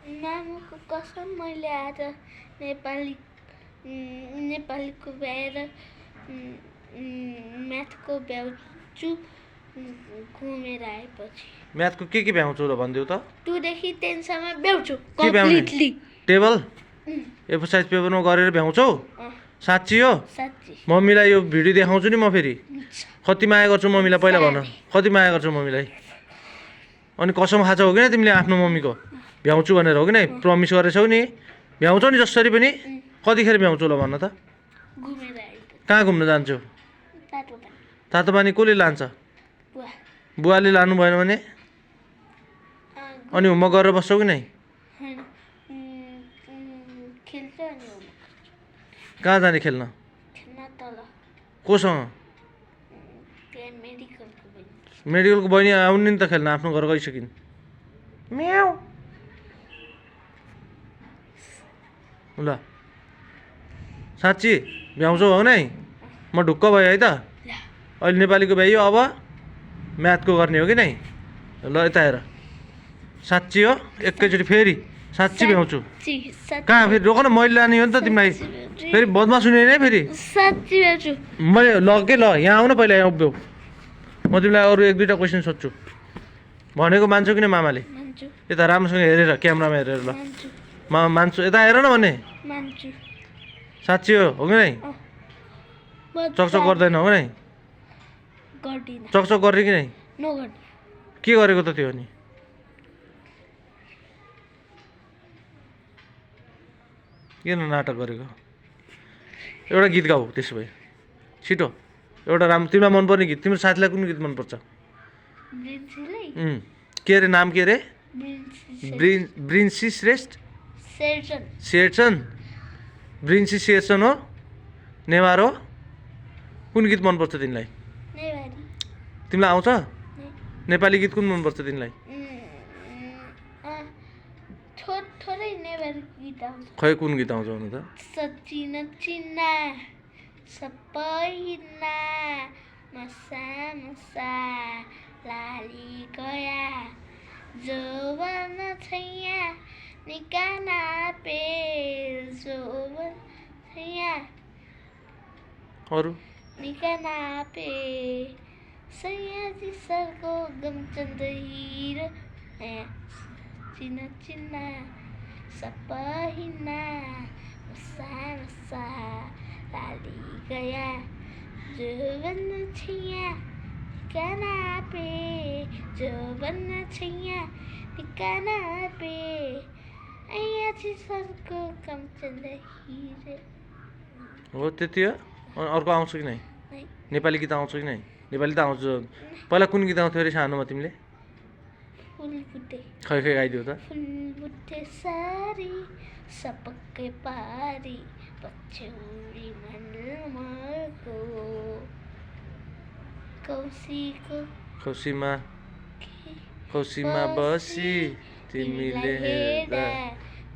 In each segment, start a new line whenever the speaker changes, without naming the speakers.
मामुको कसम मैले आज नेपालीको भ्याएर म्याथको भ्याउँछु घुमेर आएपछि।
म्याथको के भ्याउँछौ र भनिदेऊ त।
2 देखि 10 सम्म भ्याउँछु
के भ्याउने?
कम्प्लिटली।
टेबल ए4 साइज पेपरमा गरेर भ्याउँछौ? साँच्ची हो?
साँच्ची।
मम्मीलाई यो भिडियो देखाउँछु नि म फेरि। कति माया गर्छौ मम्मीलाई पहिला भन। कति माया गर्छौ मम्मीलाई? अनि कसम खाछौ हो कि न तिमीले आफ्नो मम्मीको भ्याउँछु भनेर हो कि नै? प्रमिस गरेछौ नि भ्याउँछौ नि जसरी पनि? कतिखेर भ्याउँछौ ल भन त।
घुमेर आएपछि।
कहाँ घुम्न जान्छौ?
तातो पानी।
तातो पानी कसले लान्छ?
बुवा।
बुवाले लानु भएन भने? अनि होमवर्क गरेर बस्छौ कि नै?
खेल्छ अनि होमवर्क।
कहाँ जाने खेल्न?
खेल्न तल।
कोसँग?
मेडिकलको बहिनी।
मेडिकलको बहिनी आउनु नि त खेल्न, आफ्नो घर गइसकिन्। म्याउ ल साँच्ची भ्याउँछौ हो नै? म ढुक्क भयो है त। अहिले नेपालीको भ्याइयो, अब म्याथको गर्ने हो कि नै? ल यता हेर, साँच्ची हो? एकैचोटि फेरि साँच्ची भ्याउँछु। कहाँ फेरि रोक न, मैले लाने हो नि त तिमीलाई। फेरि बदमास हुने है फेरि।
साँच्ची भ्याउँछु।
मैले ल के ल यहाँ आउन पहिला, यहाँ उभिऊ। म तिमीलाई अरू 1-2टा क्वेसन सोध्छु। भनेको मान्छौ किन मामाले?
मान्छु।
यता राम्रोसँग हेरेर, क्यामेरामा हेरेर ल।
मान्छु।
मान्छु, यता हेर न भने।
मान्छु।
साँच्ची हो कि नै? चकचक गर्दैन हो कि नै?
गर्दिन।
चकचक गर्ने कि नै?
नगर्ने।
के गरेको त त्यो अनि? किन नाटक गरेको? एउटा गीत गाऊ त्यसो भए छिटो। एउटा राम्रो तिमीलाई मनपर्ने गीत। तिम्रो साथीलाई कुन गीत मनपर्छ? के अरे नाम के अरे? ब्रिन्सी श्रेष्ठ? शेरचन। ब्रिन्सी शेरचन हो? नेवार हो? कुन गीत मनपर्छ तिमीलाई? तिमीलाई आउँछ? नेपाली गीत कुन मनपर्छ तिमीलाई?
थोरै नेवारी गीत आउँछ।
खै कुन गीत आउँछ भन्नु त?
सचिन चिन्ना सपैना मसा मसा लाली गया जोवन छैया निकाना पे जोवन छैया
अरू
निकाना पे सयाजी सरको गमचन्द हिरो चिना चिना सपहिना मसा मसा लाली गया जोवन छैया निकाना पे जोवन छैया निकाना पे सयाजी सरको गमचन्द हिरो।
हो त्यति हो? अनि अर्को आउँछ कि नै? नेपाली गीत आउँछ कि नै? नेपाली त आउँछ। पहिला कुन गीत आउँथ्यो अरे सानोमा तिमीले?
फुलबुट्टे।
खै गाइदियो त।
फुलबुट्टे सारी सपक्कै पारी पछ्यौरी मनमको कौसीमा बसी तिमीले हेर्दा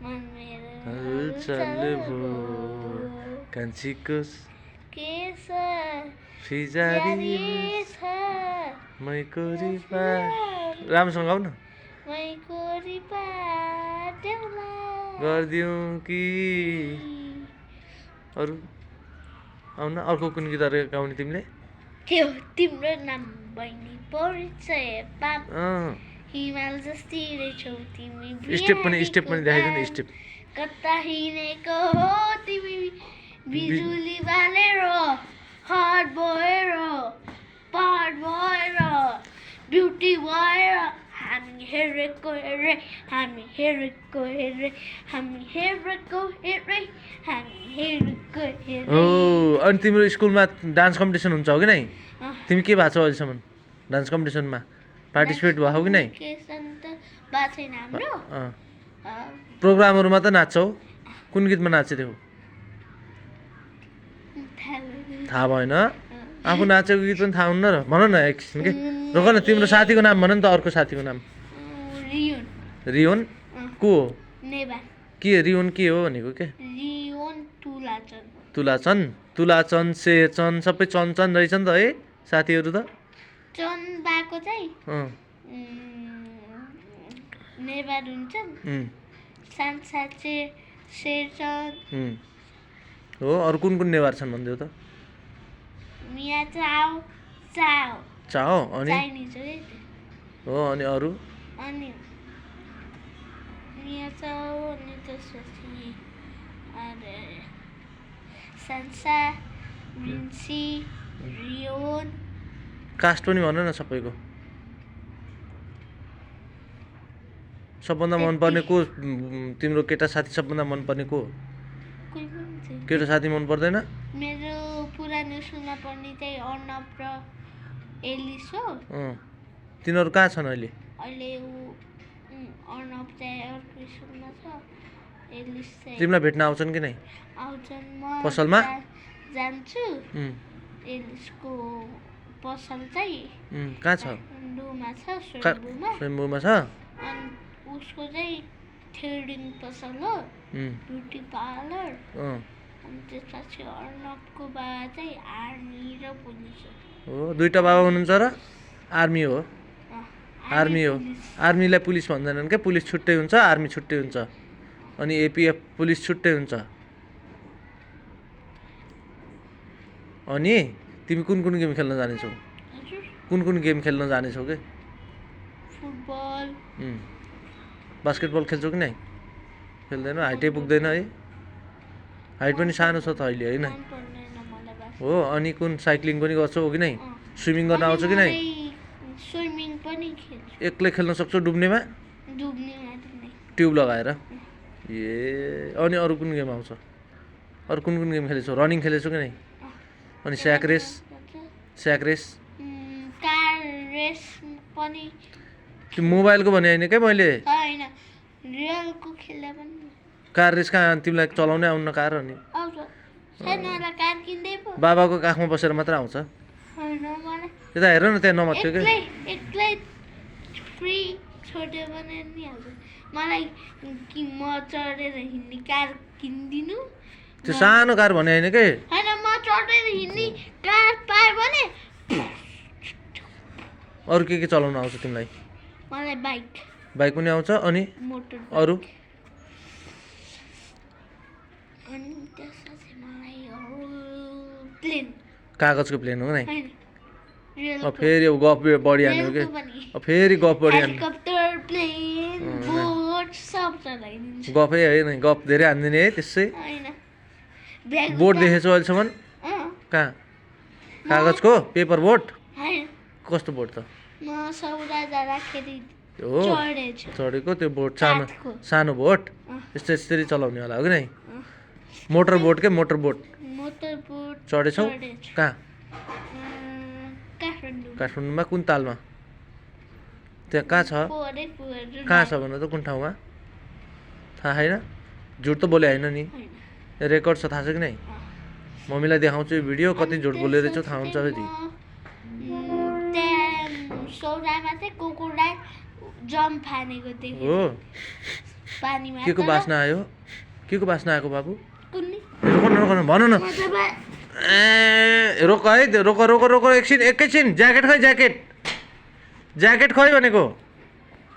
मन मेरो हलचल भो कान्छीको केश फिजारी छ मैको रिपा। राम्रोसँग गाउ न। मैको रिपा देउला गरिदिउँ कि अरू आउन। अर्को कुन गीतहरू गाउने तिमीले? त्यो तिम्रो नाम बहिनी परिचय पाप हिमाल जस्तै रहेछौ तिमी। स्टेप पनि देखाइदिउ न। स्टेप कता हिँडेको हो तिमी बिजुली बालेर हात भएर पार भएर ब्युटी भएर हामी हेरेको हेरे हामी हेरेको हेरे हामी हेरेको हेरे हामी हेरेको हेरे। हो अनि तिम्रो स्कुलमा डान्स कम्पिटिसन हुन्छ हो कि नै? तिमी के भएको छौ अहिलेसम्म डान्स कम्पिटिसनमा? पार्टिसिपेट भएको कि नै? प्रोग्रामहरूमा त नाच्छौ? कुन गीतमा नाच्यो त्यो? थाहा भएन? आफू नाचेको गीत पनि थाहा हुन्न र? भन न एकछिन के रोक न। तिम्रो साथीको नाम भन नि त। अर्को साथीको नाम? रियोन को हो? के रियोन के हो भनेको? के तुलाचन शेरचन सबै चन रहेछ नि त है साथीहरू त। चन बाको चाहिँ नेवार हुन्छन्, सान्सा शेरचन
हो अरू कुन कुन नेवार छन् भनिदेऊ त
मिया चाओ चाओ
चाओ अनि
चाइनिज हो है त्यो।
हो अनि अरू
अनि मिया चाओ अनि त्यसपछि अरे सान्सा रिन्सी रियोन
कास्ट पनि भन न सबैको सबभन्दा मनपर्ने को तिम्रो केटा साथी सबभन्दा मनपर्ने को
कोही पनि छैन।
केटा साथी मन पर्दैन
मेरो पुरानो स्कुलमा पढ्ने चाहिँ अर्णव र एलिस हो।
तिनीहरू कहाँ छन् अहिले
अहिले अर्णव चाहिँ अर्को स्कुलमा छ एलिस चाहिँ
तिमीलाई भेट्न आउँछन् कि नै
आउँछन्। म
पसलमा
जान्छु एलिसको पसल चाहिँ
कहाँ छ
काठमाडौँमा छ
का-
स्वयम्भूमा।
स्वयम्भूमा छ
अनि उसको चाहिँ थ्रेडिङ पसल हो ब्युटी पार्लर। अनि त्यसपछि अर्णवको बाबा चाहिँ आर्मी र पुलिस हो।
हो दुईटा बाबा हुनुहुन्छ र आर्मी हो आर्मी हो आर्मीलाई पुलिस भन्दैनन् क्या पुलिस छुट्टै हुन्छ आर्मी छुट्टै हुन्छ अनि एपिएफ पुलिस छुट्टै हुन्छ अनि तिमी कुन कुन गेम खेल्न जानेछौ
हजुर
कुन कुन गेम खेल्न जानेछौ के
फुटबल
बास्केटबल खेल्छौ कि नै खेल्दैन हाइटै पुग्दैन है हाइट पनि सानो छ त अहिले होइन
मन पर्दैन मलाई बास्केट।
हो अनि कुन साइक्लिङ पनि गर्छौ हो कि नै स्विमिङ गर्न आउँछ कि नै
स्विमिङ पनि खेल्छु
एक्लै खेल्न सक्छौ डुब्नेमा
डुब्नेमा नै।
ट्युब लगाएर ए अनि अरू कुन गेम आउँछ अरू कुन कुन गेम खेलेछौ रनिङ खेलेछौ कि नै अनि स्याक रेस
कार रेस पनि
त्यो मोबाइलको भने होइन क्या मैले
होइन रियलको खेल्दा पनि
कार रेस कहाँ तिमीलाई चलाउनै आउन्न कार अनि
आउँछ। सानोवाला कार किन्दै पो
बाबाको काखमा बसेर मात्र आउँछ
होइन मलाई
यता हेर न त्यहाँ नमाथ्यो क्या
एक्लै फ्री छोड्यो भने नि हाल्छ। मलाई कि म चढेर हिँड्ने कार किनिदिनु।
त्यो सानो कार भने होइन के
होइन म चढेर हिँड्ने कार पाएँ भने
अरू के चलाउन आउँछ तिमीलाई
मलाई बाइक
बाइक पनि आउँछ अनि
मोटर
अरू
अनि त्यसपछि मलाई प्लेन
कागजको प्लेन हो नै
होइन रियल
फेरि अब गफ बढी हान्यो के फेरि गफ बढी हान्यो
हेलिकप्टर प्लेन बोट सब चलाइदिन्छु।
गफै होइन गफ धेरै हान्दिने है त्यसै
होइन ब्याग
बोट देखेछौ अहिलेसम्म कहाँ कागजको पेपर बोट
होइन
कस्तो बोट त
म सौरा जाँदाखेरि
हो
चढेछु।
चढेको त्यो बोट
काठको।
सानो बोट यस्तै चलाउने होला हो कि नै मोटर बोट के मोटर बोट
मोटर बोट
चढेछौ कहाँ
काठमाडौँ
काठमाडौँमा कुन तालमा त्यहाँ कहाँ छ कहाँ छ भन त कुन ठाउँमा थाहा छैन झुट त बोले होइन नि रेकर्ड छ थाहा छ कि नै मम्मीलाई देखाउँछु यो भिडियो कति झुट बोलेर चाहिँ थाहा हुन्छ फेरि
सौरामा चाहिँ कोकोडाइल जम्प फानेको देखेँ
हो
पानीमा।
के को बास्ना आयो के को बास्ना आएको बाबु
कुन्नी
रोक न भन न
म जब
ए रोक है रोक एकछिन एकैछिन ज्याकेट खै ज्याकेट खोइ भनेको